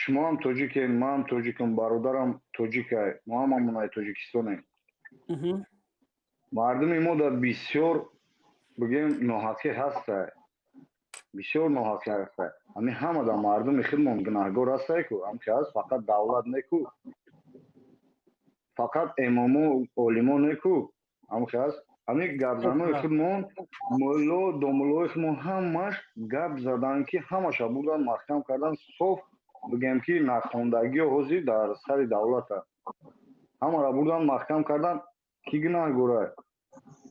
Шумо ҳам тоҷикем, ман ҳам тоҷикам, бародарам тоҷикай, мо ҳамамон тоҷикистонем. Мардуми мо дар бисёр, бигем, ноҳақӣ ҳастай, бисёр ноҳақӣ ҳастай. Ҳамин ҳама дар мардуми худмон гунаҳгор ҳастай ку, ҳам ки ҳаст, фақат давлат неку, фақат имому олимо неку, ҳам ки ҳаст. Ҳамин гапзанои худмон, мулло домуллои худмон ҳамаш гап задан, ки ҳамаша бурдан маҳкам кардан. Соф бигем, ки нахондагиё ҳозир дар сари давлата, ҳамаро бурдан маҳкам кардан. Кӣ гунаҳгорай?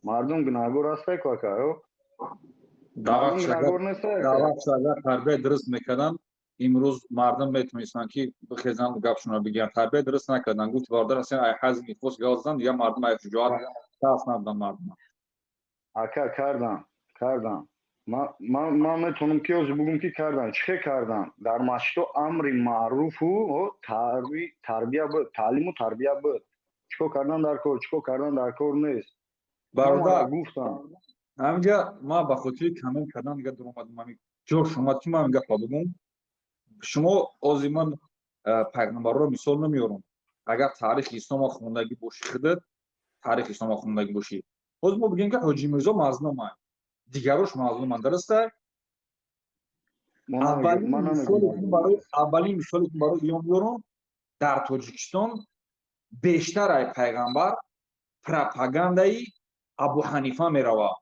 Мардум гунаҳгор ҳастай ку, ака? Агар тарбия дуруст мекарданд, имрӯз мардум метавонистанд, ки бихезанд, гапшонро бигиранд. Тарбия дуруст накарданд. Гуфти бародар ҳасен, ай ҳазми хос гап заданд, дигар мардум ай шуҷоат тарс набуданд мардум. Ака, кардан, кардан. Ман метавонам, ки ҳозир бугум, ки кардан. Чӣ хел кардан? Дар масҷидҳо амри маъруфу тарбия буд, таълиму тарбия буд. Чӣ кор кардан дар кор, чӣ кор кардан дар кор нест. Бародар, гуфтам. Ҳаминҷа ман ба хотири коммент кардан дига дуромадам. Ҳамин ҷош омад, ки ман гапа бугум. Шумо ҳозир, ман пайғамбарро мисол намеёрам. Агар таърихи ислома хондагӣ бошӣ, худат таърихи ислома хондагӣ бошӣ, ҳозир мо бигем, ки Ҳоҷи Мирзо мазлумай, дигарош мазлуманд, дуруста? Аввалин мисоле, ки барои иён меёрам, дар Тоҷикистон бештар ай пайғамбар пропагандаи Абу Ҳанифа меравад.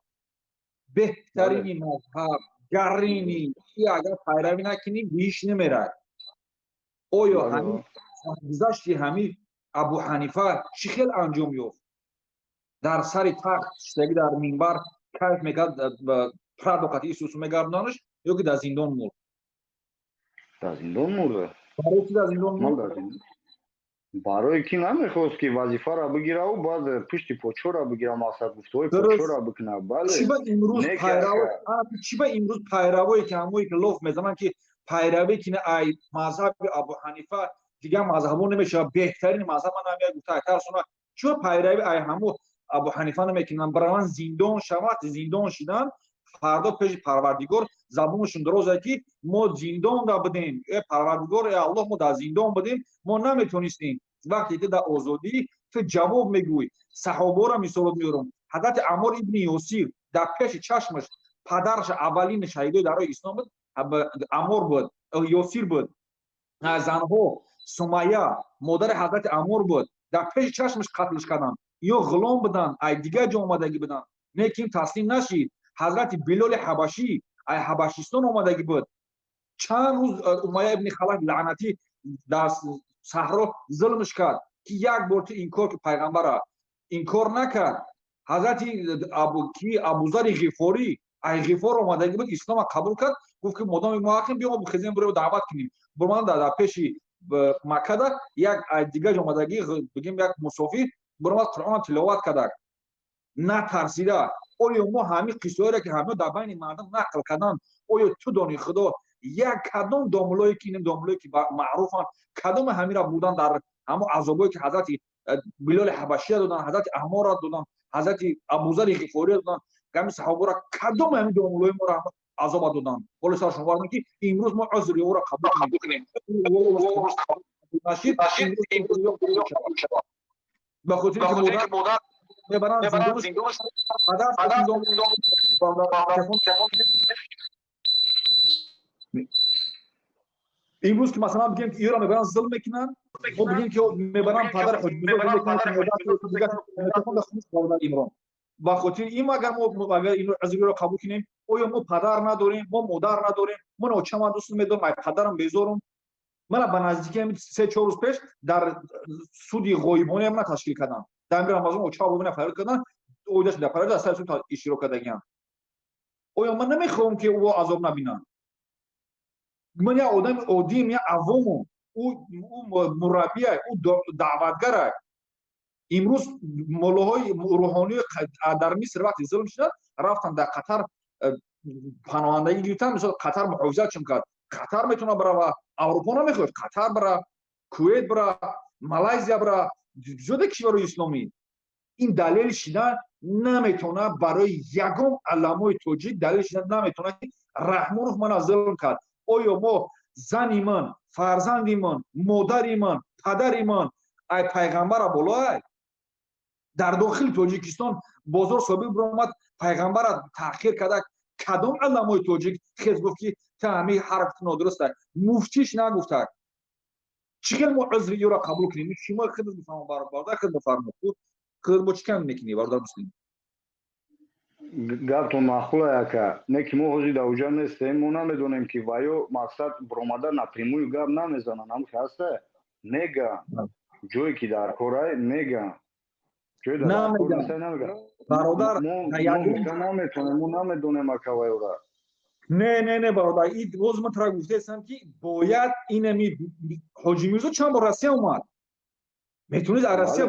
Беҳтарини мазҳаб, гарини ки агар пайравӣ накунӣ, биҳишт намерад. Оё ҳамин гузашти ҳамин Абу Ҳанифа чӣ хел анҷом ёфт? Дар сари тахт шиштагӣ, дар минбар кайф мекард, прадоқати исусу мегардонаш, ё ки дар зиндон мурд? Дар зиндон мурда. Барои чӣ дар зиндон мурд? Барое ки намехост, ки вазифаро бигираву баъд пушти подшоро бигира, мақсад гуфтаҳои подшоро бикунад. Бале. Чӣ ба имрӯз пайравое, ки ҳамое ки лоф мезананд, ки пайравӣ ки ай мазҳаби Абу Ҳанифа дигар мазҳабо намешавад, беҳтарин мазҳаб, ман ҳамия гуфта тарсона, чӯ пайравӣ ай ҳамо Абу Ҳанифа намекунанд, бараванд зиндон шавад? Зиндон шидан, фардо пеши Парвардигор забонашон дароза, ки мо зиндонда будем, э Парвардигор, э Аллоҳ, мо дар зиндон будем, мо наметонистем. Вақте ки дар озодӣ ту ҷавоб мегӯй. Саҳобаро мисолот меорам. Ҳазрати Аммор ибни Ёсир дар пеши чашмаш падараш, аввалин шаҳидои дар роҳи ислом буд, Аммор буд, Ёсир буд. Занҳо, Сумайя модари ҳазрати Аммор буд, дар пеши чашмаш қатлш карданд. Ё ғулом буданд, ай дигар ҷо омадагӣ буданд, лекин таслим нашид. Ҳазрати Билоли Ҳабашӣ ай Ҳабашистон омадагӣ буд. Чанд рӯз Умайя ибни Халаф лаънатӣ дар саҳро зулмш кард, ки як бор ту инкор ки пайғамбара, инкор накард. Ҳазрати ки Абузари Ғифорӣ ай Ғифор омадагӣ буд, ислома қабул кард, гуфт, ки модоми мо ҳақем, биё, мо бихезем, биро даъват кунем. Бурман дар пеши Маккада як ай дигар ҷо омадагӣ, бигем, як мусофир буромад, Қуръона тиловат кардак, натарсида. Оё мо ҳамин қиссаҳоеро, ки ҳамиҳо дар байни мардум нақл карданд, оё ту дони Худо, як кадом домулое, ки ин домулое, ки маъруфанд, кадоме ҳамира бурдан дар ҳамон азобое, ки ҳазрати Билоли Ҳабашия доданд, ҳазрати Амморро доданд, ҳазрати Абузари Ғифориро доданд, ҳамин саҳобаро, кадоме ҳамин домулои моро азоба доданд, ҳоло саршон варданд, ки имрӯз мо узри ӯро қабул кунем? Ба хотире ки модар мебаранд зиндон, падар зиндон. Имрӯз ки масалан бигем, ки иро мебаранд, зулм мекунанд, мо бигем, ки мебаранд падар Ҳоҷимирзо, ба хотири ин агар мо агар инро узриро қабул кунем, оё мо падар надорем, мо модар надорем? Мо очама дӯст медорам, ай падарам безорум. Мана ба наздики 3-4 рӯз пеш дар суди ғоибоне мана ташкил кардам. Дар амир Рамазон оча бобина фарёд карданд, оидаш дар фарёд, аз сари суд иштирок кардагиам. Оё ман намехоҳам, ки ӯ азоб набинам? Ман як одами оддием, як авомум. Ӯ мураббия, ӯ даъватгара. Имрӯз моллоҳои рӯҳонии дар Миср вақте зулм шуданд, рафтанд, дар Қатар паноҳандагӣ гирифтанд. Мисол, Қатар муҳофизатшон кард. Қатар метавонад барава, Аврупо намехоҳад, Қатар бара, Кувейт бара, Малайзия бара, зиёда кишварҳои исломӣ. Ин далел шидан наметавонад барои ягон аламои тоҷик, далел шидан наметавонад, ки Раҳмонов мана зулм кард. Оё мо Зани ман, фарзанди ман, модари ман, падари ман ай пайғамбара болоай. Дар дохили Тоҷикистон Бозор Собир биромад, пайғамбара таъхир карда. Кадом уламои тоҷик хез гуфт, ки та ҳамин ҳарф нодуруст аст? Муфтиш нагуфтак. Чӣ хел мо узри ёро қабул кунем? Шумо худ бифаҳмо, бародар, худ бифармо, худ бо чӣ кам мекунӣ, бародар Муслим? Гаптон маъқула, ака, не ки мо ҳозир дар уҷа нестем, мо намедонем, ки ваё мақсад биромада напрямую гап намезананд. Ҳам ҳаста меган, ҷое ки дар корай меган. Намеган, бародар. Наметонем, мо намедонем, ака, вайора. Не, не, не, бародар, и боз ман тара гуфтаестам, ки бояд инами Ҳоҷи Мирзо чанд бор Россия омад, метавонед аз Россия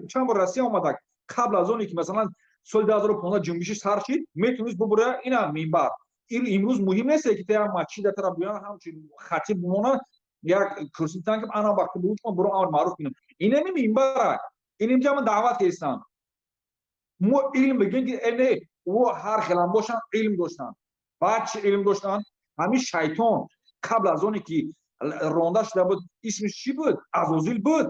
чанд бор Россия омадак. Қабл аз оне ки, масалан, соли 2015 ҷунбиши сар шид, метавонист бубура ина минбар. Имрӯз муҳим нест, ки та як масҷида тара буян, ҳамчун хатиб бимонад, як курси тан, ки ана вақти буд, буро амр маъруф кунем. Инами минбара, инимҷа ман даъват кардам. Мо илм бигем, ки не, ӯ ҳар хелам бошанд, илм доштанд. Баъд чӣ илм доштанд? Ҳамин шайтон қабл аз оне ки ронда шуда буд, исмиш чӣ буд? Азозил буд,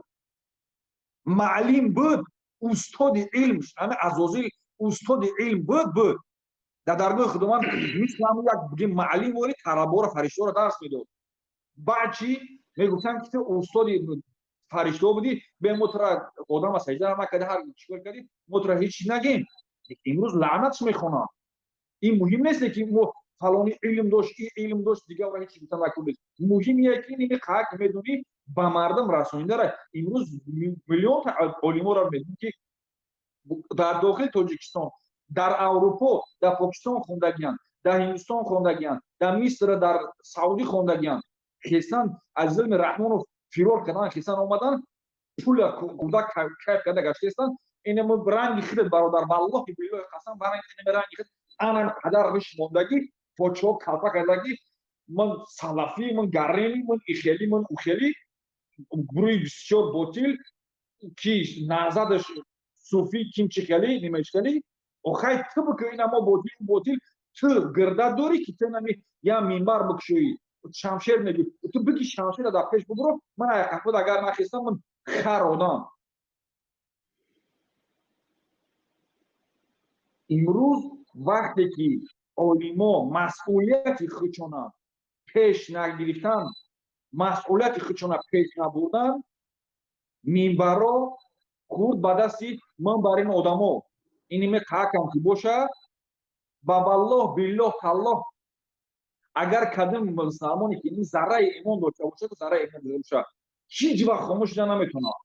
маълим буд, устоди илм. Ҳамин Азозил устоди илм буд дар даргоҳи Худованд, мисли ҳамн як бигем маълим вори тарабора фариштаҳоро дарс медод. Баъд чӣ мегуфтанд, ки ту устоди фариштаҳо будӣ, бе мо тура одама саҷда накарди, ҳар чӣ кор кардӣ, мо тура ҳеҷ чиз нагем. Имрӯз лаънатш мехонам. Ин муҳим нест, ки мо фалони илм дошт, и илм дошт, дигарро ҳеҷ чиз гуфта накунед. Муҳим ие ки ини қак медонӣ, ба мардум расонидара. Имрӯз миллионта олиморо медонем, ки дар дохили Тоҷикистон, дар Аврупо, дар Покистон хондагиянд, дар Ҳиндустон хондагиянд, дар Миср, дар Саудӣ хондагиянд. Хесан аз зулми Раҳмонов фирор кардан, хесан омадан, пула кӯдак кайф карда гаштаистанд. Инмо ранги худат, бародар, валлоҳи биллоҳи қасам, ба ранги ранги худ анам қадар риш мондагӣ, почо калпа кардагӣ, ман салафӣ, ман гареми, ман ихелӣ, ман ухелӣ, гурӯҳи бисёр ботил, ки назадаш суфӣ, кимчихелӣ, нимачхелӣ. Охай, ту бикӯ, ина мо ботил, ботил, ту гирда дорӣ, ки ту нами я минбар бикушоӣ, шамшер мегӯ, ту бики шамшера дар пеш бубуро. Ман ай агар нахестам, ман хар одам. Имрӯз вақте ки олимо масъулияти худшона пеш нагирифтан, масъулияти худшона пеш набурдан, минбарро хурд ба дасти ман бар ин одамо иниме қакам ки боша, ба валлоҳ, биллоҳ, таллоҳ, агар кадом мусалмоне ки ин зарраи имон дошта бошад, зарраи имон дошта бошад, ҳеҷ вақт хомӯш шуда наметавонад.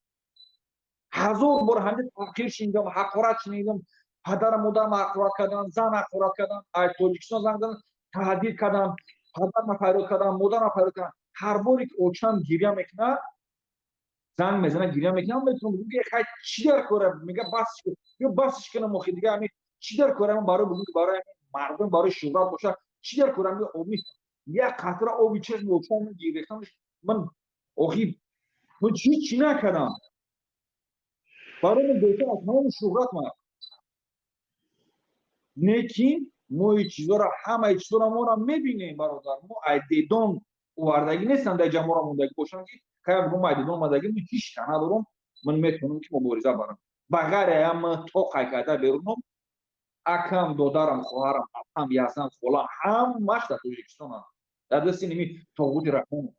Ҳазор бор ҳамин таҳқир шунидам, ҳақорат шунидам, падарам, модарам ҳақорат кардан, зан ҳақорат кардан, аз Тоҷикистон занг задан, таҳдид кардан, падарма фарёд кардан, модарам фарёд кардан. Ҳар боре ки очам гиря мекунад, занг мезанад, гиря мекунад, метавонам бигӯм, ки хай, чӣ дар кора? Мега, бас, ё басш кунам. Охи, дига ҳамин чӣ дар кора? Барои бигӯм, ки барои мардум, барои шӯҳрат бошад, чӣ дар кора? Оби як қатра оби чашми очам гирехтам. Ман охи, ман чӣ чӣ накардам? Барои ман беҳтар аз тамоми шӯҳрат ман. Лекин мо ин чизоро, ҳамаи чизоро моро мебинем, бародар. Мо айдедон овардагӣ нестанд, дар ҷаморо мондагӣ бошанд, ки кая бигӯм, айдедон омадагӣ. Ман ҳеҷ та надорам, ман метавонам, ки мубориза барам. Ба ғайри ая ман то қай карда берунам, акам, додарам, хоҳарам, апам, язам, холам, ҳамаш дар Тоҷикистонанд, дар дасти ними тоғути Раҳмонов.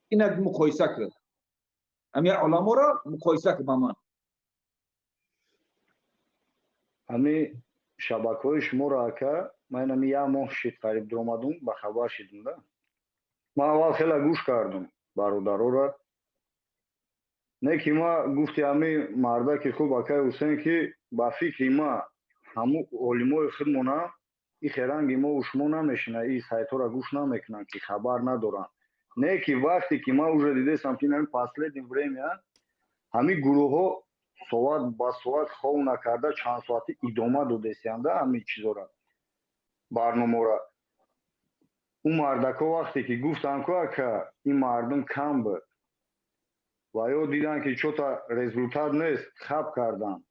Инак муқоиса кар, ҳамин оламоро муқоиса кар ба ман. Ҳамин шабакаҳои шуморо, ака, ман ҳами як моҳ шид қариб дуромадум, ба хабар шидум да. Ман аввал хеле гӯш кардум бародарора, не ки ма гуфти ҳами мардаки хуб, акаи Ҳусен, ки ба фикри ма ҳаму олимои худмона и херанги мо шумо намешина, и сайтҳоро гӯш намекунанд, ки хабар надоранд. Не ки вақте ки ман уже дидесам, ки ҳамин последнее время ҳамин гурӯҳҳо соат ба соат хов накарда чанд соатӣ идома додесианда ҳамин чизора, барномаора. Ӯ мардакҳо вақте ки гуфтанд, ку ака, ин мардум кам буд ва ё диданд, ки чё-то результат нест, хаб карданд.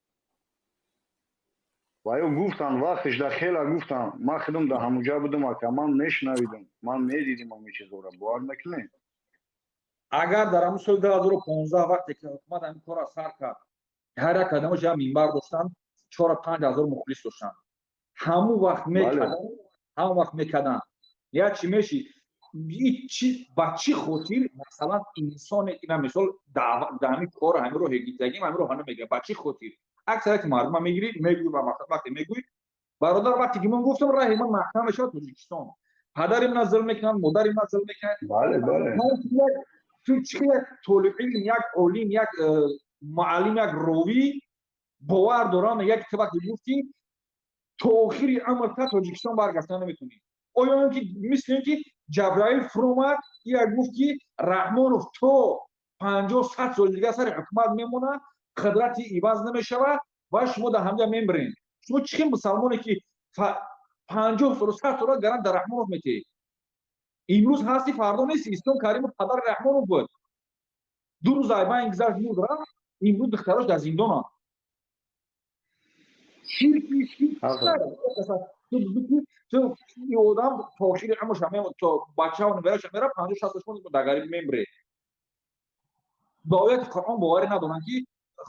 Ва ё гуфтан, вақтиш да хела гуфтан, ман худам да ҳамуҷа будам, ака, ман мешунавидам, ман медидим ҳамин чизҳоро, бовар мекунед? Агар дар ҳамун соли 2015, вақте ки ҳукумат ҳамин корро сар кард, ҳар як кадамош як минбар доштанд, 4-5 ҳазор мухлис доштанд, ҳамун вақт мекарданд, ҳамун вақт мекарданд, як чи мешид. Ба чӣ хотир, масалан, инсоне ина мисол дар ҳамин кор, ҳамин роҳе гирифтагим, ҳамин роҳ мегирад, ба чӣ хотир аксарияти мардума мегирӣ, мегӯй, ба вақте мегӯй, бародар, вақте ки ман гуфтам, раҳи ман маҳкам мешавад Тоҷикистон, падари мана зулм мекунанд, модари мана зулм мекунанд. Ту чӣ як толибилм, як олим, як муаллим, як ровӣ бовар дорам, як ту вақте гуфтӣ, то охири амр та Тоҷикистон баргашта наметонӣ. Оё он ки мисли ин ки Ҷабраил фуромад, як гуфт, ки Раҳмонов то 50-100 соли дигар сари ҳукумат мемонад, қудрати иваз намешавад ва шумо дар ҳамҷа мемиред. Шумо чӣ хел мусалмоне, ки 50 солу 100 сола гарант дар Раҳмонов метиҳед? Имрӯз ҳасти, фардо нести. Ислом Каримов падари Раҳмонов буд, 2 рӯз айбайн гузашт, мурд, рафт. Имрӯз духтарош дар зиндонанд. Ширки ту одам то охири умрш, то бачао набераша мера, 50-60 сол дар гариб мемире. Ба ояти Қуръон боварӣ надоранд, ки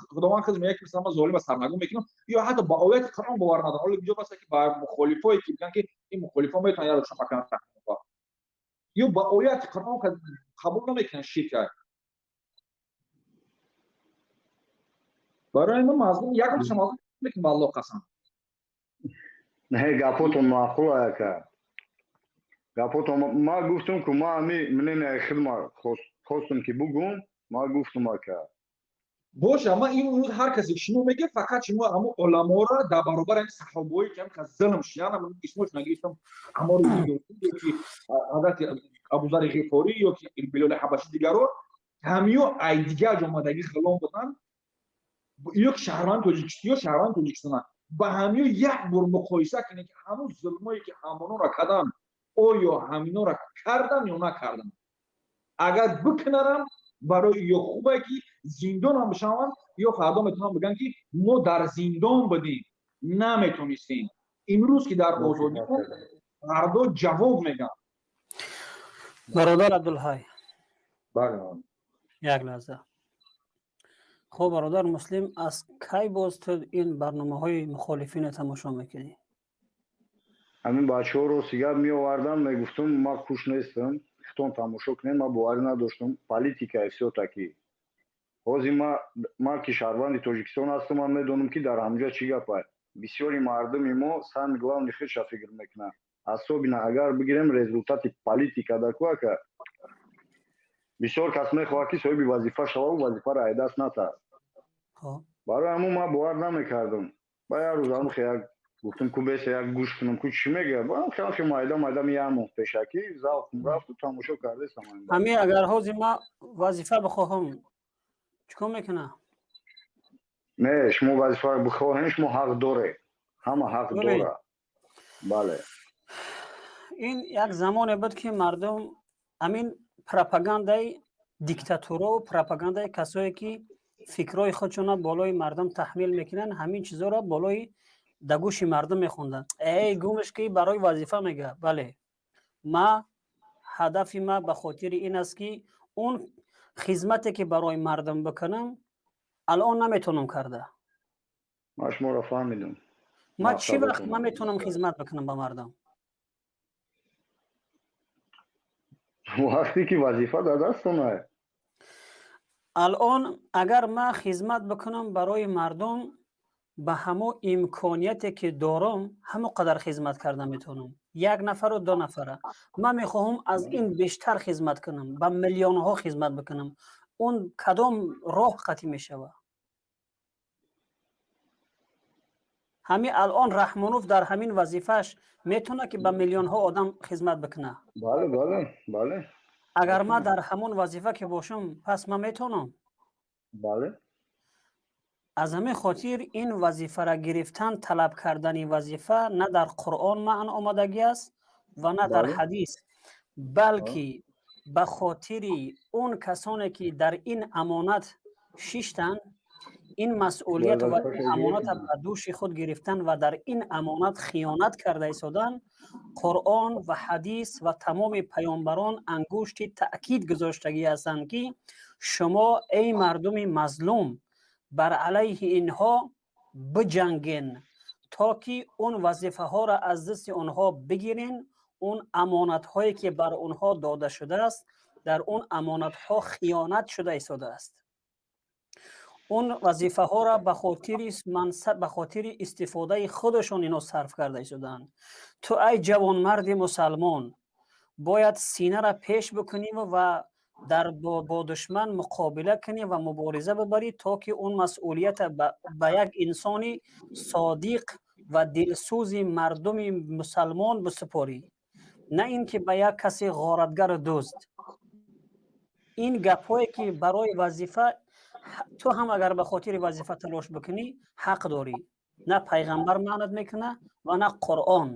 Худованд худаш мегӯяд, ки масалан, ман золима сарнагун мекунам, ё ҳатто ба ояти Қуръон бовар надоранд. Ҳоло ҷо баста, ки ба мухолифое ки мегӯянд, ки ин мухолифо метавонанд як рӯз макан, ё ба ояти Қуръон қабул намекунанд ширка. Барои ман мазлум ягон мазлум мекунам, ба Аллоҳ қасам. Не, гапотон маъқул, ака, гапотон. Ма гуфтам, ку ма ами мнение хидма хостум, ки бугум, ма гуфтум, ака. Боша, ма ин рӯз ҳар касе шумо меге, фақат шумо ҳамун уламоро дар баробари ҳамин саҳобое, ки ҳамин зулм шидан, исмош нагирифтам, ҳаморо, ки ҳазрати Абузари Ғифорӣ ё ки Билоли Ҳабашӣ, дигаро, ҳамиё ай дигар ҷо омадагӣ ғулом буданд, ё ки шаҳрванди Тоҷикистон, ё шаҳрванди Тоҷикистонанд, ба ҳамиё як бор муқоиса кунед, ки ҳамун зулмое, ки ҳамононро карданд, оё ҳаминонро карданд ё накарданд? Агар бикунарам, барои ё хубе, ки зиндонам бишаванд, ё фардо метавонанд бигӯянд, ки мо дар зиндон будем, наметонистем. Имрӯз ки дар озодӣ, фардо ҷавоб мегӯянд. Бародар Абдулҳай, як лаҳза. Хуб, бародар Муслим, аз кай боз ту ин барномаҳои мухолифинро тамошо мекунӣ? Ҳамин бачаҳоро сигар меовардам, мегуфтум, ма куш нестам, хитон тамошо кунем. Ма боварӣ надоштам, политика всё-таки. Ҳозир ма ки шаҳрванди Тоҷикистон ҳастам, ман медонам, ки дар ҳамҷа чӣ гап аст. Бисёри мардуми мо самый главный худша фикр мекунад, особенно агар бигирем результати политика даку, ака, бисёр кас мехоҳад, ки соҳиби вазифа шававу вазифаро айдаст натард. Барои ҳамун ман бовар намекардам. Ба як рӯз ҳамхе як гуфтам, ку беса як гӯш кунам, ку чӣ мегӯяд. Ҳамхе майда майда як моҳ пешакӣ завқм рафту тамошо кардесам. Ҳамин агар ҳозир ман вазифа бихоҳам, чӣ кор мекунам? Не, шумо вазифа бихоҳем, шумо ҳақ доред, ҳама ҳақ дорад, бале. Ин як замоне буд, ки мардум ҳамин пропагандаи диктатурову пропагандаи касое, ки фикрҳои худшона болои мардум таҳмил мекунанд, ҳамин чизоро болои да гӯши мардум мехонданд. Эй, гумш, ки барои вазифа мега. Бале, ма ҳадафи ма ба хотири ин аст, ки он хизмате, ки барои мардум бикунам, алон наметавонам карда. Ман шуморо фаҳмидам. Ма чӣ вақт ман метавонам хизмат бикунам ба мардум? Вақте ки вазифа дар дастон ай. Алон агар ман хизмат бикунам барои мардум, ба ҳамо имконияте, ки дорам, ҳамо қадар хизмат карда метавонам, як нафару ду нафара. Ман мехоҳам аз ин бештар хизмат кунам, ба миллионҳо хизмат бикунам. Он кадом роҳ қатъӣ мешавад? Ҳамин алон Раҳмонов дар ҳамин вазифааш метавонад, ки ба миллионҳо одам хизмат бикунад? Бале, бале, бале. Агар ман дар ҳамон вазифа ки бошам, пас ман метавонам. Бале. Аз ҳамин хотир ин вазифара гирифтан, талаб кардани вазифа на дар Қуръон маъно омадагӣ аст ва на дар ҳадис, балки ба хотири он касоне, ки дар ин амонат шиштанд. Ин масъулият ва амонат ба дӯши худ гирифтан ва дар ин амонат хиёнат карда истодан, Қуръон ва ҳадис ва тамоми паёмбарон ангушти таъкид гузоштагӣ ҳастанд, ки шумо эй мардуми мазлум бар алайҳи инҳо биҷанген, то ки он вазифаҳоро аз дасти онҳо бигирен. Он амонатҳое ки бар онҳо дода шудааст, дар он амонатҳо хиёнат шуда истодааст. Он вазифаҳоро ба хотири мансаб, ба хотири истифодаи худашон ино сарф карда истодаанд. Ту ай ҷавонмарди мусалмон бояд синаро пеш бикунӣ ва дар бо душман муқобила кунӣ ва мубориза бибарӣ, то ки он масъулията ба як инсони содиқ ва дилсӯзи мардуми мусалмон бисупорӣ, на ин ки ба як каси ғоратгару дузд. Ин гапҳое ки барои вазифа, ту ҳам агар ба хотири вазифа талош бикунӣ, ҳақ дорӣ. На пайғамбар маънат мекуна ва на Қуръон.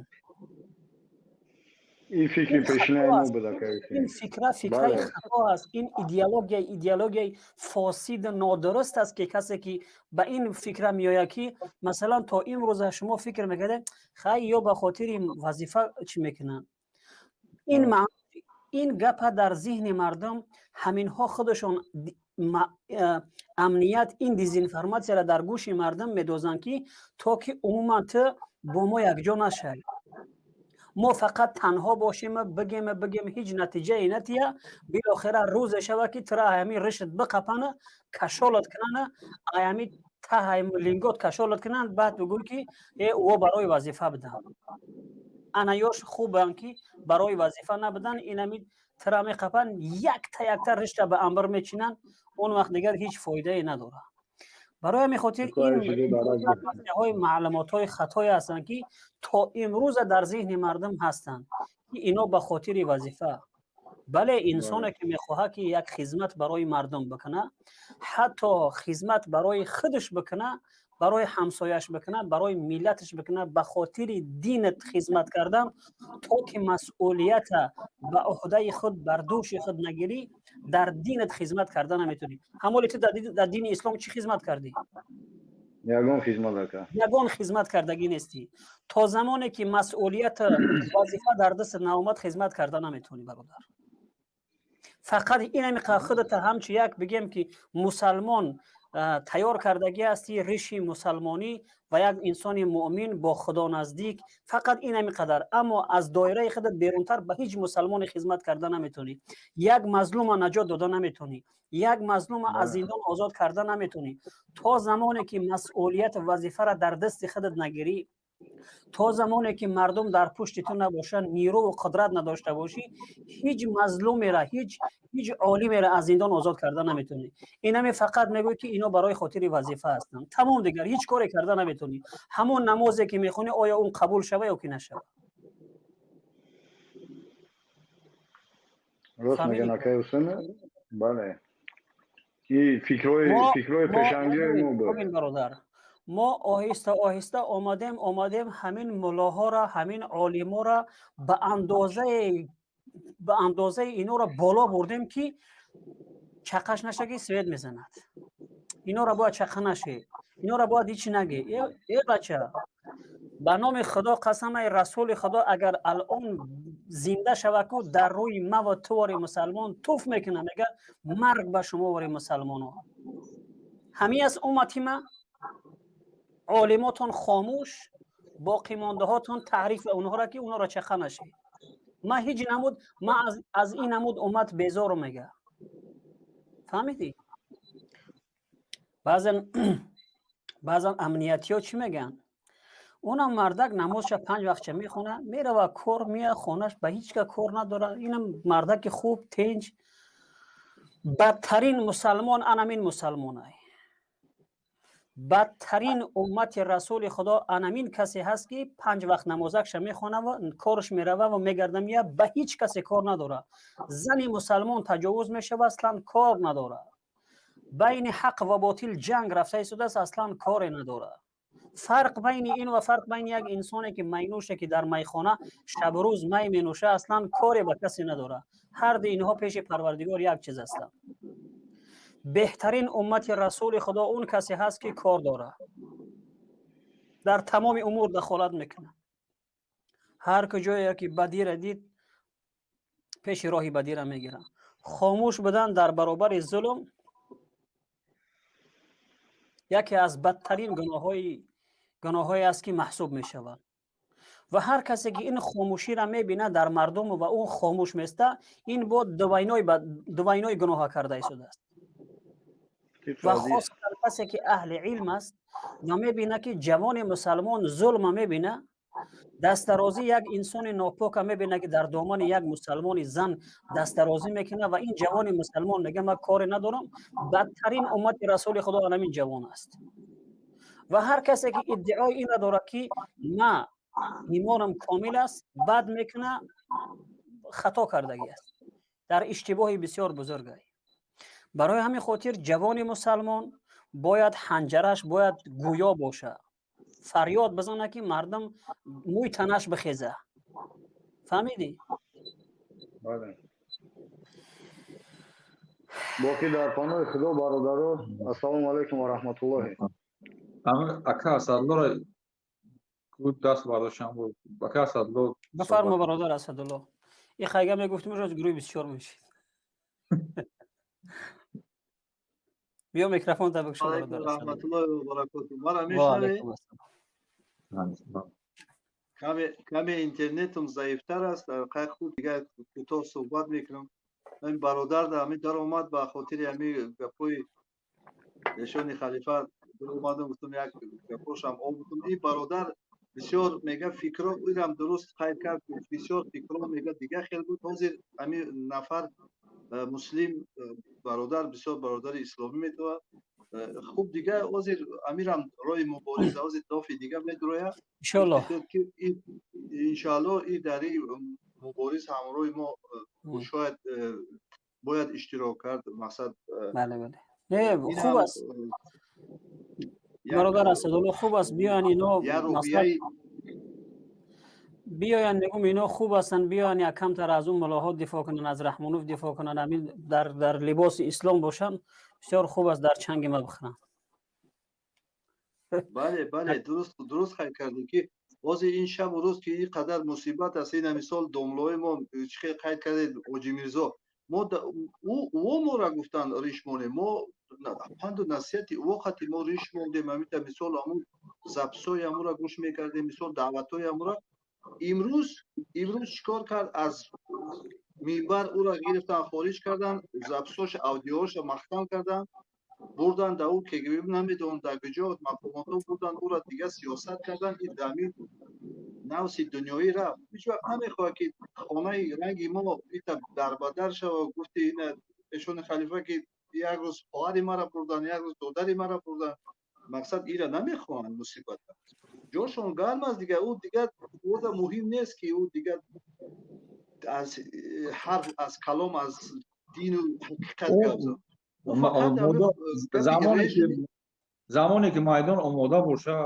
Ин фикри пешинаи мо буд. Ин фикра фикраи хато аст. Ин идеологияи фосиду нодуруст аст, ки касе ки ба ин фикра меояд, ки масалан то имрӯза шумо фикр мекардед, хай, ё ба хотири вазифа чӣ мекунанд. Ин гапа дар зиҳни мардум ҳаминҳо худашон амният ин дезинформатсияро дар гӯши мардум медозанд, ки то ки умуман ту бо мо якҷо нашавӣ, мо фақат танҳо бошем, бигем, бигем, ҳеҷ натиҷае натия. Билохира рӯзе шава, ки тура ҳамин ришт биқапана, кашолат кунана, ҳамин таҳай лингот кашолат кунанд, баъд бигӯй, ки э, ӯ барои вазифа буданд. Ана ёш хубанд, ки барои вазифа набуданд. Инами тира меқапанд, якта якта ришта ба амбар мечинанд. Он вақт дигар ҳеҷ фоидае надорад. Барои ҳамин хотир инҳои маълумотҳои хатое ҳастанд, ки то имрӯза дар зеҳни мардум ҳастанд, ки ино ба хотири вазифа. Бале, инсоне ки мехоҳад, ки як хизмат барои мардум бикуна, ҳатто хизмат барои худаш бикуна, барои ҳамсояш бикуна, барои миллаташ бикуна, ба хотири динат хизмат кардан, то ки масъулията ба уҳдаи худ, бар дӯши худ нагирӣ, дар динат хизмат карда наметавонӣ. Ҳамоле ту дар дини ислом чӣ хизмат кардӣ? Ягон хизмат, ака. Ягон хизмат кардагӣ нестӣ. То замоне ки масъулият, вазифа дар дастат наомад, хизмат карда наметавонӣ, бародар. Фақат инами худата ҳамчу як, бигем ки, мусалмон тайёр кардагӣ ҳасти, риши мусалмонӣ ва як инсони муъмин, бо Худо наздик, фақат инами қадар. Аммо аз доираи худат берунтар ба ҳеҷ мусалмоне хизмат карда наметавонӣ, як мазлума наҷот дода наметавонӣ, як мазлума аз зиндон озод карда наметавонӣ. То замоне ки масъулият, вазифаро дар дасти худат нагирӣ, то замоне ки мардум дар пушти ту набошанд, нирӯву қудрат надошта бошӣ, ҳеҷ мазлумера, ҳеҷ олимера аз зиндон озод карда наметавонӣ. Инаме фақат мегӯй, ки ино барои хотири вазифа ҳастанд, тамом. Дигар ҳеҷ коре карда наметавонӣ. Ҳамон намозе ки мехонӣ, оё он қабул шава ё ки нашава? Рост мегӯян, акай Ҳусен, бале, фикрҳои пешангиҳои мо буд. Бародар, мо оҳиста оҳиста омадем, омадем, ҳамин муллоҳоро, ҳамин олиморо ба андозаи инора боло бурдем, ки чақаш нашаги свет мезанад. Инора бояд чақа наше, инора бояд ҳеч наге. Э бача, ба номи Худо қасам, ай расули Худо, агар алон зинда шаваку, дар рӯи ма ва ту вори мусалмон туф мекуна, мега: «Марг ба шумо, вори мусалмоно!» Ҳамин аст уммати ма. Олимотон хомӯш, боқимондаҳотон таърифи онҳоро, ки онҳоро чақа нашед. Ма ҳеҷ намуд, ма аз ин намуд уммат безору, мега. Фаҳмидӣ? Баъзан амниятиҳо чӣ мегӯянд? Онам мардак намозша панҷ вақтча мехона, мерава кор, мея хонаш, ба ҳеҷ ка кор надорад. Инам мардаки хуб, тинҷ. Бадтарин мусалмон анамин мусалмонай. Бадтарин уммати расули Худо анамин касе ҳаст, ки панҷ вақт намозакша мехона ва корш мерава ва мегарда, мея, ба ҳеҷ касе кор надорад. Зани мусалмон таҷовуз мешава, аслан кор надорад. Байни ҳақ ва ботил ҷанг рафта истодааст, аслан коре надорад. Фарқ байни ин ва фарқ байни як инсоне ки майнӯше, ки дар майхона шабу рӯз май менӯша, аслан коре ба касе надорад. Ҳарду инҳо пеши Парвардигор як чиз ҳастанд. Беҳтарин уммати расули Худо он касе ҳаст, ки кор дорад, дар тамоми умур дахолат мекунад. Ҳар куҷое ки бадира дид, пеши роҳи бадира мегирад. Хомӯш будан дар баробари зулм яке аз бадтарин гуноҳҳое аст, ки маҳсуб мешавад. Ва ҳар касе ки ин хомӯширо мебинад дар мардум ва он хомӯш места, ин бо двойной гуноҳа карда истодааст. Ва хосатан касе ки аҳли илм аст ва мебинад, ки ҷавони мусалмон зулма мебинад, дастдарозӣ як инсони нопока мебинад, ки дар домани як мусалмони зан дастдарозӣ мекунад, ва ин ҷавони мусалмон мега: «Ман коре надорам». Бадтарин уммати расули Худо ҳамин ҷавон аст. Ва ҳар касе ки иддаои инро дорад, ки ма имонам комил аст, бад мекунад, хато кардагӣ аст, дар иштибоҳи бисёр бузургай. Барои ҳамин хотир ҷавони мусалмон бояд ҳанҷараш бояд гӯё бошад, фарёд бизанад, ки мардум мӯй танаш бихеза. Фаҳмидӣ? Бале, боқӣ дар паноҳи Худо, бародаро. Ассалому алайкум ва раҳматуллоҳи. Ака Асадлоро даст бардоштам буд. Ака Асадло. Бифармо, бародар Асадулло. И хайга мегуфтим, рӯз гурӯҳи 24 мешид. Биё, микрофон та бикшо, бародар. Раҳматуллоҳи ва баракоту. Мара мешнавед? Каме интернетум заифтар аст. Қай, хуб, дигар кӯтоҳ суҳбат мекунам. Ҳамин бародар да ҳамин даромад, ба хотири ҳамин гапҳои эшони халифа даромадам, гуфтам, як гапошам обутум. Ин бародар бисёр мега фикро ирам дуруст қайд кард, бисёр фикро мега дигар хел буд. Ҳозир ҳамин нафар муслим бародар, бисёр бародари исломӣ метавад. Хуб, дигар ҳозир амирам роҳи мубориза ҳозир дофи дигар медурояд. Иншоалло. Иншоалло, и дар ин мубориз ҳамроҳи мо шояд бояд иштирок кард, мақсад. Бале, не, хуб аст, бародар Асадулло, хуб аст. Биёян ино, биёян, мегум, ино хуб ҳастанд. Биёян, як камтар аз он мулоҳо дифоъ кунанд, аз Раҳмонов дифоъ кунанд, ҳамин дар либоси ислом бошанд, бисёр хуб аст, дар чанги ма бихӯранд. Бале, дуруст қайд кардем, ки ҳозир ин шабу рӯз ки ин қадар мусибат аст, ина мисол домлои мо чӣ хел қайд кардед, Оҷимирзо, мо ӯ мора гуфтанд риш монем, мо панду насиҳати ӯ қати мо риш мондем. Ҳамита мисол ҳамун записҳои ҳамура гӯш мекардем, мисол даъватҳои ҳамура. Имрӯз чӣ кор кард? Аз минбар ӯра гирифтан, хориҷ кардан, записҳош, аудиоша маҳкам кардан, бурдан да ӯ КГБ, намедонам дар куҷо, мақомотҳо бурдан ӯра, дигар сиёсат кардан. Ин дар навси дунёӣ рафт. Ҳеҷ вақт намехоҳад, ки хонаи ранги мо ита дарбадар шава. Гуфти ина эшони халифа, ки як рӯз хоҳари мара бурдан, як рӯз додари мара бурдан, мақсад ира намехоҳанд мусибата. Ҷошон гарм аст дигар, ӯ дигар ӯда муҳим нест, ки ӯ дигар аз ҳарф, аз калом, аз дину ҳақиқат гап зад. Замоне ки майдон омода боша,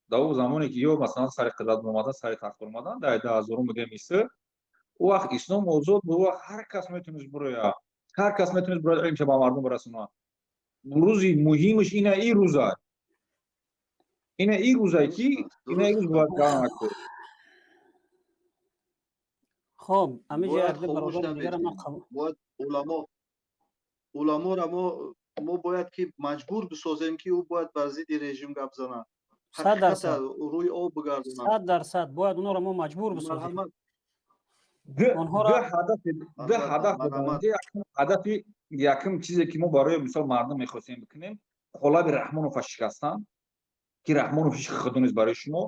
дар ӯ замоне ки ё масалан сари қиблат омадан, сари тахт омадан, дар 2000 мегӯем, иср, ӯ вақт ислом озод буд, ӯ вақт ҳар кас метавонист бирояд, ҳар кас метавонист бирояд, илмша ба мардум расонад. Рӯзи муҳимаш ина ин рӯза, ина ин рӯзае ки ина ин рӯз бояд гарм кард. Хоб, ҳамиҷа як бародари дигара ман қабул Бояд уламоро мо бояд ки маҷбур бисозем, ки ӯ бояд бар зидди режим гап занад. 100%. Рӯи об бигардонад. 100% бояд онҳоро мо маҷбур бисозем. Ду ҳадаф. Ҳадафи якум, чизе ки мо барои мисол мардум мехостем бикунем, қолаби Раҳмонова шикастан, ки Раҳмонов ҳеҷ худо нест барои шумо.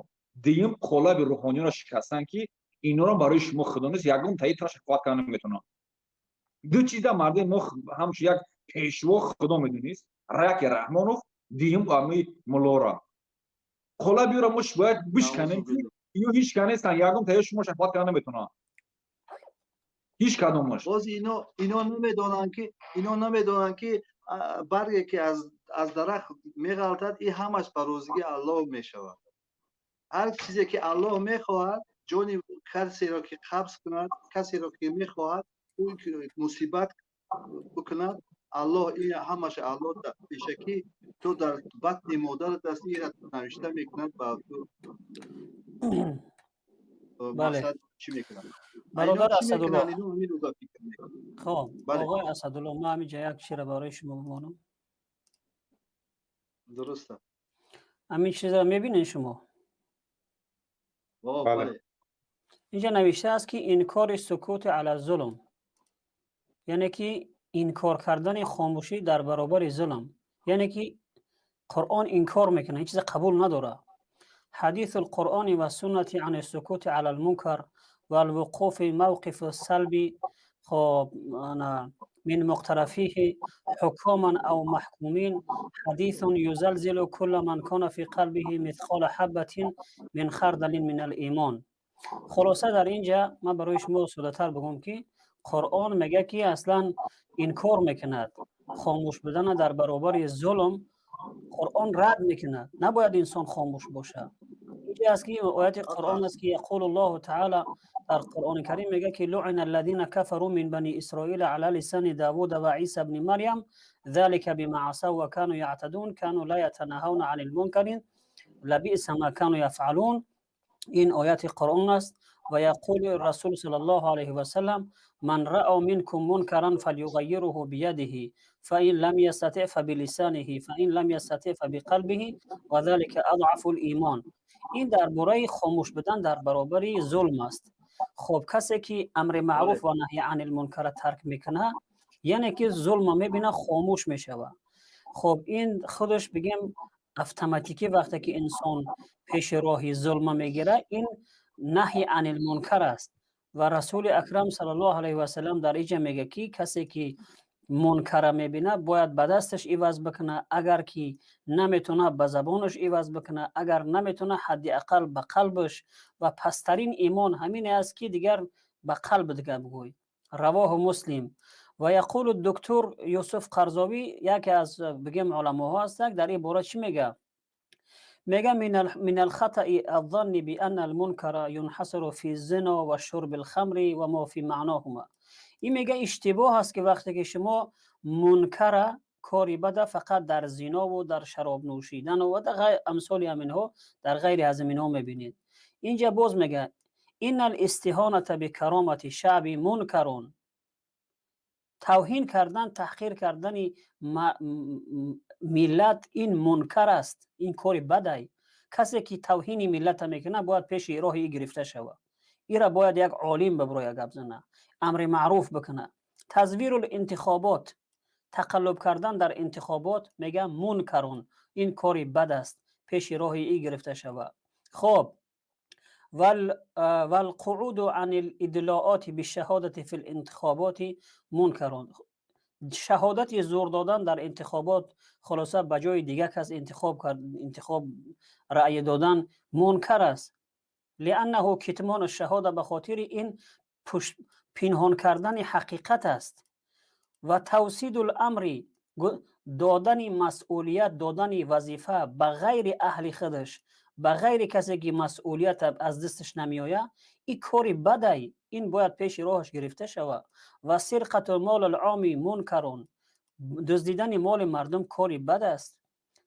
Дуюм, қолаби рӯҳониёнро шикастан, ки инора барои шумо худо нест, ягон таи шафоат карда наметавонанд. Ду чиза мардуми мо ҳамчун як пешво худо медонист: яке Раҳмонов, дуюм ами муллора. Қолаби ӯро мо бояд бишканем, ки ё ҳеҷ ка нестанд, ягон таи шумо шафоат карда наметавонанд, ҳеҷ кадомаш. Боз ино намедонанд, ки барге ки аз дарахт меғалтад, ин ҳамаш ба розигии Аллоҳ мешавад. Ҳар чизе ки Аллоҳ мехоҳад, ҷони касеро ки қабз кунад, касеро ки мехоҳад, ӯ мусибат бикунад. Аллоҳ ин ҳамаша, Аллоҳ пешакӣ ту дар батни модарат ҳастӣ, ина навишта мекунад ба ту. Мақсад чӣ мекунад? Бародар Асадулло, хоб, оғои Асадулло, ман ҳаминҷа як чизро барои шумо бимонам. Дуруста. Ҳамин чизро мебинед шумо? Бале. Инҷа навишта аст, ки инкори сукути ала зулм, яъне ки инкор кардани хомӯшӣ дар баробари зулм, яъне ки Қуръон инкор мекунад, ин чиза қабул надорад. حديث القرآن والسنة عن السكوت على المنكر والوقوف موقف السلب خب من مقترفيه حكاما أو محكومين حديث يزلزل كل من كان في قلبه مثقال حبة من خردل من الإيمان. خلاصه در اینجا من برای شما ساده‌تر بگم که قرآن میگه که اصلا انکار میکند خاموش بودن در برابر ظلم. قرآن رد میکند، نباید انسان خاموش باشه. اینجا است که آیت قرآن است که یقول الله تعالی، در قرآن کریم میگه که لعن الذين كفروا من بني اسرائيل على لسان داوود وعيسى بن مريم ذلك بما عصوا وكانوا يعتدون كانوا لا يتناهون عن المنكر لبئس ما كانوا يفعلون. این آیت قرآن است. و یقول الرسول صلی الله علیه و سلم من رأى منكم منكرا فليغيره بيده فإن لم يستطع فبلسانه فإن لم يستطع فبقلبه وذلك أضعف الإيمان. این درباره خاموش بودن در برابر ظلم است. خب، کسی که امر معروف و نهی عن المنکر ترک میکنه، یعنی که ظلم میبینه، خاموش میشوه. خب، این خودش بگیم автоматики وقتی که انسان پیش راهی ظلم میگیره، این نهی عن المنکر است. و رسول اکرم صلی الله علیه و سلم در اینجا میگه که کسی که منکر میبینه، باید به دستش عوض بکنه، اگر که نمیتونه به زبانش عوض بکنه، اگر نمیتونه حداقل به قلبش، و پسترین ایمان همین است که دیگر به قلب دیگه بگوی. رواه مسلم. و یقول دکتر یوسف قرضاوی، یکی از بگیم علما ها هست، در این باره چی میگه؟ میگه من الخطأ الظن بأن المنكر ينحصر في الزنا و شرب الخمر و ما في معناهما. این میگه اشتباه است که وقتی که شما منکر، کاری بده، فقط در زنا و در شراب نوشیدن و در غیر امثال همینها، در غیر از اینها میبینید. اینجا باز میگه ان الاستهانة بكرامة الشعب منكر. توهین کردن، تحقیر کردن ملت، این منکر است، این کاری بده. کسی که توهین ملت میکنه، باید پیش راهی گرفته شود. ایرا باید یک عالم ببروی گپ زنه، امر معروف بکنه. تزویر الانتخابات، تقلب کردن در انتخابات، میگه منکر، این کاری بد است، پیش راهی ای گرفته شود. خب، والقعود عن الادلاءات بالشهادة في الانتخابات منکر. شهادت زور دادن در انتخابات، خلاصه به جای دیگه کس انتخاب کرد، انتخاب رأی دادن، منکر است. لانه کتمان الشهاده، به خاطر این پنهان کردن حقیقت است. و توسید الامر، دادن مسئولیت، دادن وظیفه به غیر اهل خودش، به غیر کسی که مسئولیت از دستش نمیآید، این کاری بده، این باید پیش راهش گرفته شود. و سرقة المال العام منکر. دزدیدن مال مردم کاری بد است.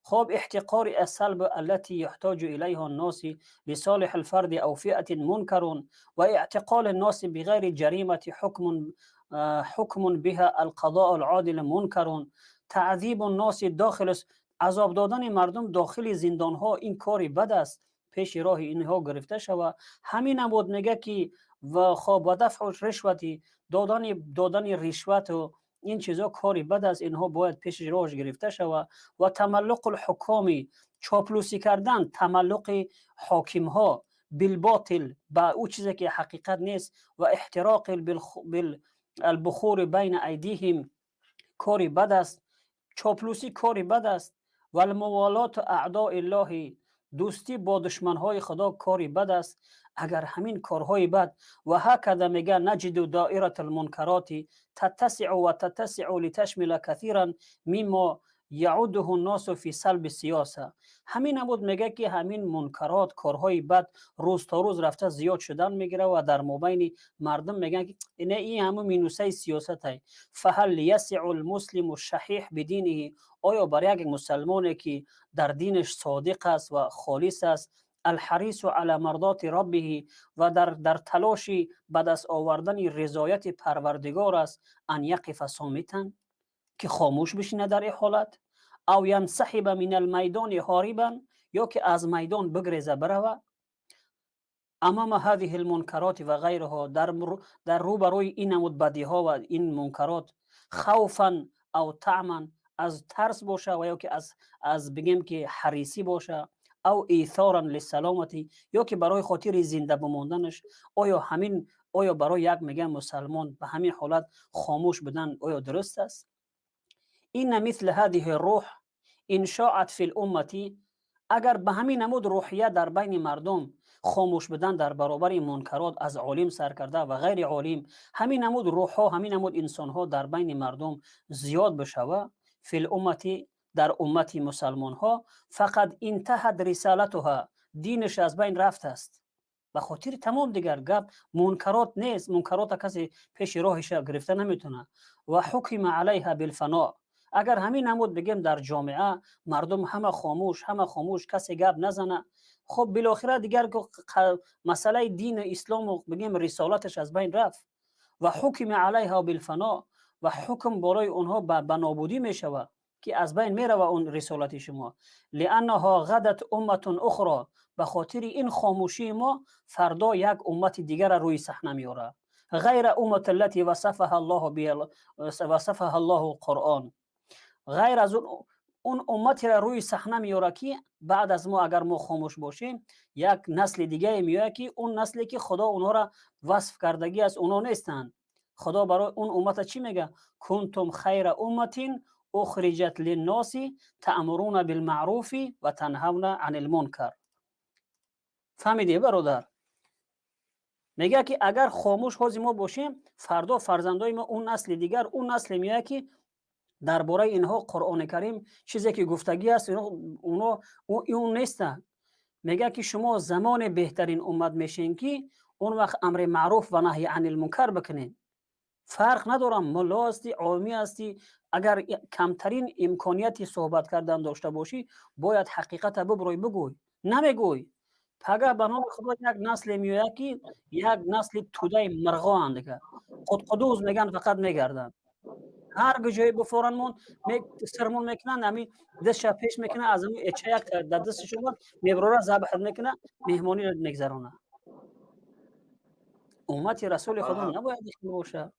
خب، احتقار السلب التي يحتاج إليها الناس لصالح الفرد أو فئة منكر. واعتقال الناس بغير جريمة حكم بها القضاء العادل منكر. تعذیب الناس داخل، عذاب دادن مردم داخل زندان ها، این کاری بد است، پیش راه اینها گرفته شود. همین هم بود میگه که و خب و دفع رشوتی، دادن رشوت و این چیزا کاری بد است، اینها باید پیش راهش گرفته شود. و تملق الحکامی، چاپلوسی کردن، تملق حاکم ها بالباطل، با او چیزی که حقیقت نیست، و احتراق البخور بین ایدیهم کاری بد است. چاپلوسی کاری بد است. و الموالات اعداء الله، دوستی با دشمنهای خدا کاری بد است. اگر همین کارهای بد و هکذا، میگه نجد دائرة المنکرات تتسع و تتسع لتشمل كثيرا مما يعده الناس في سلب السياسة. ҳамин набуд, мега, ки ҳамин мункарот, корҳои бад рӯз то рӯз рафта зиёд шудан мегира ва дар мобайни мардум мегӯянд, ки ина ин ҳамун минусаи сиёсатай. فهل يسع المسلم الشحيح بدينه, оё бар як мусалмоне, ки дар динаш содиқ аст ва холис аст, الحريص على مرضاة ربه, ва дар талоши ба даст овардани ризояти Парвардигор аст, أن يقف صامتا, ки хомӯш бишинад дар ин ҳолат, أو ينسحب من الميدان هاربا, ё ки аз майдон бигреза бирава, أمام هذه المنكرات وغيرها, дар рӯбарӯи ин намуд бадиҳо ва ин мункарот, خوفا أو طمعا, аз тарс боша ва ё ки аз бигем ки ҳарисӣ боша, أو إيثارا للسلامة, ё ки барои хотири зинда бимонданаш, оё ҳамин, оё барои як, мегӯям, мусалмон ба ҳамин ҳолат хомӯш будан оё дуруст аст? إن مثل هذه الروح إن شاعت في الأمة, агар ба ҳамин намуд рӯҳия дар байни мардум, хомӯш будан дар баробари мункарот, аз олим сар карда ва ғайри олим, ҳамин намуд рӯҳҳо, ҳамин намуд инсонҳо дар байни мардум зиёд бишава, في الأمة, дар уммати мусалмонҳо, فقد انتهت رسالتها, динаш аз байн рафтааст. Ба хотири тамом дигар гап мункарот нест, мункарота касе пеши роҳиша гирифта наметавонад. وحكم عليها بالفناء. Агар ҳамин намуд, бигем, дар ҷомеа мардум ҳама хомӯш, ҳама хомӯш, касе гап назана, хуб, билохира дигар масъалаи дину ислому, бигем, рисолаташ аз байн рафт. وحكم عليها بالفناء, ва ҳукм болои онҳо ба нобудӣ мешавад, ки аз байн мерава он рисолати шумо. لأنها غدت أمة أخرى, ба хотири ин хомӯшии мо фардо як уммати дигара рӯи саҳна меорад, غير أمة التي وصفها الله قرآن, ғайр аз он умматеро рӯи саҳна меорад, ки баъд аз мо, агар мо хомӯш бошем, як насли дигае меояд, ки он насле, ки Худо онҳоро васф кардагӣ аст, онҳо нестанд. Худо барои он уммата чӣ мега? كنتم خير أمة أخرجت للناس تأمرون بالمعروف وتنهون عن المنكر. Фаҳмидӣ, бародар? Мегӯяд, ки агар хомӯш ҳози мо бошем, фардо фарзандои мо, он насли дигар, он насле меояд, ки дар бораи инҳо Қуръони Карим чизе ки гуфтагӣ аст, оно он нестанд. Мегӯяд, ки шумо замоне беҳтарин уммат мешем, ки он вақт амри маъруф ва наҳи анил мункар бикунем. Фарқ надорам, мулло ҳастӣ, омӣ ҳастӣ, агар камтарин имконияти суҳбат кардан дошта бошӣ, бояд ҳақиқата бибурӯй, бигӯй. Намегӯй, пага, ба номи Худо, як насле меояд, ки як насли тӯдаи мирғоанд, дигар қудқудуз мегӯянд, фақат мегарданд, ҳар ҷое буфоранмон сирмон мекунанд, ҳамин дастша пеш мекунад, аз ҳамин эча як дар дасташон меброра, забҳ мекунад, меҳмониро мегзаронад. Уммати Расули Худо набояд ихел бошад.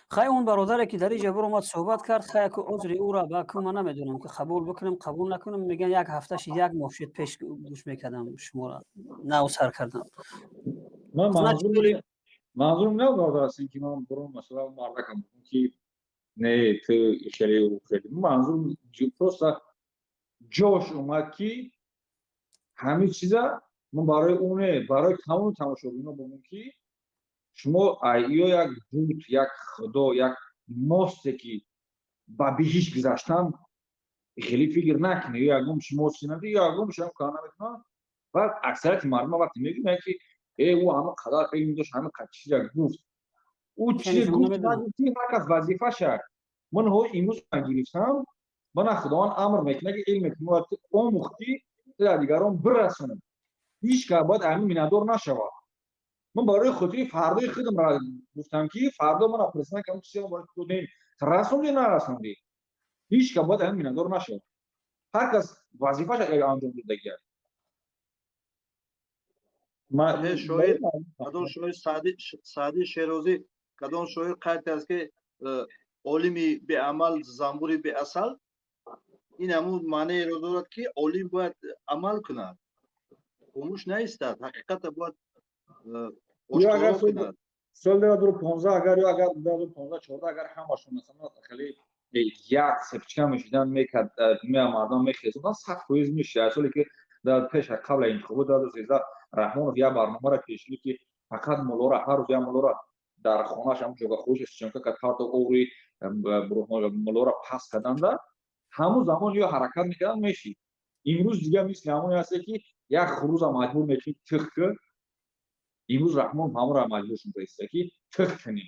Хай, он бародаре, ки дар иҷа биромад, суҳбат кард, хай, яку узри ӯра ба ку ман намедонам, ки қабул бикунем, қабул накунем. Мегӯян, як ҳафта шид, як моҳ шид, пеш гӯш мекардам шуморо, нав сар кардам. Манзурм не, бародар, аст ки ман буром, масалан, мардакам ки не, ту хеле хеле, манзур просто ҷош омад, ки ҳамин чиза ман барои ӯ не, барои тамоми тамошобино бигӯм, ки шумо ё як бут, як худо, як мосте, ки ба биҳишт гузаштан, хеле фикр накунед, ё ягон шумо ё ягон шумо кор наметавонад. Баъд аксарияти мардум вақте мегӯянд, ки э, ӯ ҳама қадар илм дошт, ҳама қадар чиза гуфт, ӯ чизе гуфт, нагуфти, ҳар кас вазифаша. Ман ҳо имрӯз гирифтам, мана Худованд амр мекунад, ки илме ки бояд омӯхтӣ, дар дигарон бирасонам. Ҳеҷ кас бояд ҳамин миннатдор нашавад. Ман барои хотири фардои худам гуфтам, ки фардо мана президент кам чизе бояд додем, расондӣ, нарасондӣ, ҳеҷ кас бояд ҳамин миннатдор нашавад. Ҳар кас вазифаша анҷом додагиаст. Шоир, кадом шоир, Саъди Шерозӣ, кадом шоир қайд кард, ки олими беамал занбури беасал? Ин ҳамун маънееро дорад, ки олим бояд амал кунад, хомӯш наистад, ҳақиқата бояд ошкоро кунад. Соли 2015 агар ё агар 2015, 14, агар ҳамашон, масалан, хеле як цепочка мешидан, мекард, мардум мехезодан, 100% мешида. Соли ки дар пеш, қабла интихобот 2013, Раҳмонов як барномаро пешгирӣ, ки фақат муллоро, ҳар рӯз як муллоро. Дар хонааш ҳам ҷога худаш съёмка кард, парто оври муллоро пас карданда, ҳамун замон ё ҳаракат мекардан мешид. Имрӯз дигар мисли ҳамоне ҳасте, ки як хурӯза маҷбур мекунӣ, тих ки. Имрӯз Раҳмон ҳамонро маҷбур шуда иста, ки тих кунӣ.